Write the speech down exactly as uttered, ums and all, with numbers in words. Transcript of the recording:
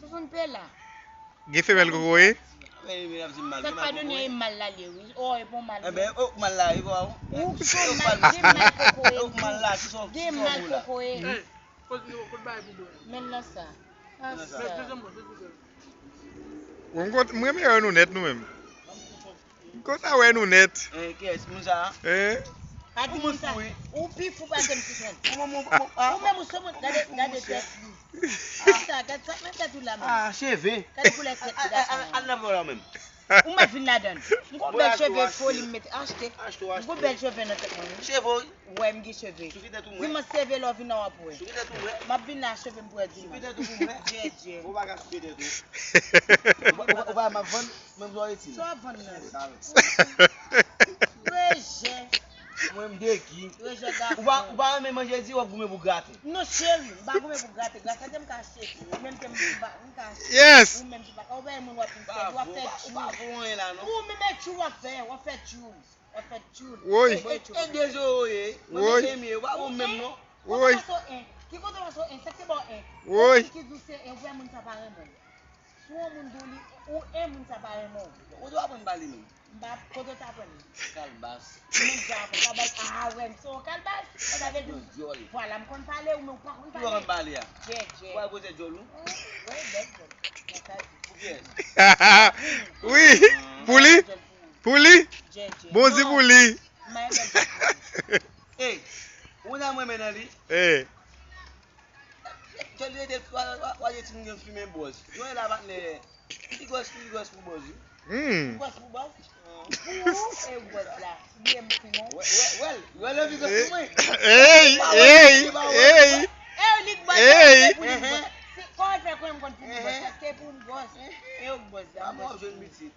Soson pe la. Gen femèl kokoye? Sa k pa donnen e mal la li ye, wi. Oh, e bon mal. Enben, ok mal la, e bon. Ou son mal, gen mal kokoye. Ok mal la, ki son, ki son mal kokoye. Men nan sa. Nan sa. Mwen, mwen renmen wè nou nèt nou menm. Konsa wè nou nèt. Eh, kiyès moun sa? Eh? Pa di moun sa. Ou pi fou pase m sou sèn. Ou menm ou sou moun, gade, gade tèt li. Sa, gade sa, men tèt ou la menm. Ah, cheve. Gade koulè tèt ti gason an. Al nan vòlò menm. Ou mèt vin ladann. M gon bèl cheve foli m mete, achte. M gon bèl cheve nan tèt mwen, wi. Cheve, wi. Wè m gen cheve. Souke tèt ou m wè. Di mwen seve lè w vin nan w ap wè. Souke tèt ou m wè. M ap vin la cheve m pou wè di mwen. Souke tèt ou m wè. Djè, djè. Ou pa ka souke tèt ou. Ou pa, ou pa, ou pa m ap vann, menm jan w eti. Sa w ap vann nan? Rejè. Mwen m degi. Rejè gason. Ou pa, ou pa renmen manje di w ap goumen pou grate. Non cheri, m pa goumen pou grate. Grate m ka achte. Ou menm ke m pa, m ka achte. Yes. Ou menm ki pa ka, ou pa moun w ap fè, w ap fè tchou. Ou pa fè anyen la non. Ou menm e tchou w ap fè, w ap fè tchou. Ou ap fè tchoul. Woy. E, e, e dezore w ye. Mwen, woy, men enmi, ou pa bon menm non. Woy. Kote w pase w en? Ki kote w pase w en? Sa k te ba w en? Woy. Ou ki di w se en, ou wè moun sa pa renmen w. Si w wè moun di w li, ou en moun sa pa renmen w. Kote w aprann pale menm? M pa kote w t aprann li. Kalbas. Menm jan aprann kalbas. Ah, wè, m se yon kalbas. Sa vle di, vwala, m konn pale, ou men ou pa konn pale. Ki w konn pale a? Djè, djè. Ou al poze djòl ou? Wi, bèl djòl. Pou kiyès? Wi, pou li. Pou li? Djè, djè. Bon, di pou li. Ey, ou nan mwen men nan li. Ey. Jodi rete wa wa wa je ti moun gen fimen bòz. Jodi la patnè. Li gwòs li gwòs pou bòz wi. Hmm. Gwòs pou bòz. Pou ou e gwòs la. Li e m fimen. Wè wè wè l. Wè l anvi gwòs pou mwen. Ey, ey, ey. E li gwòs la, se pou li gwòs. Se kò fè kwen m konn pou m gwòs. Paske pou m gwòs. E ou gwòs la. Mwen jwenn pitit.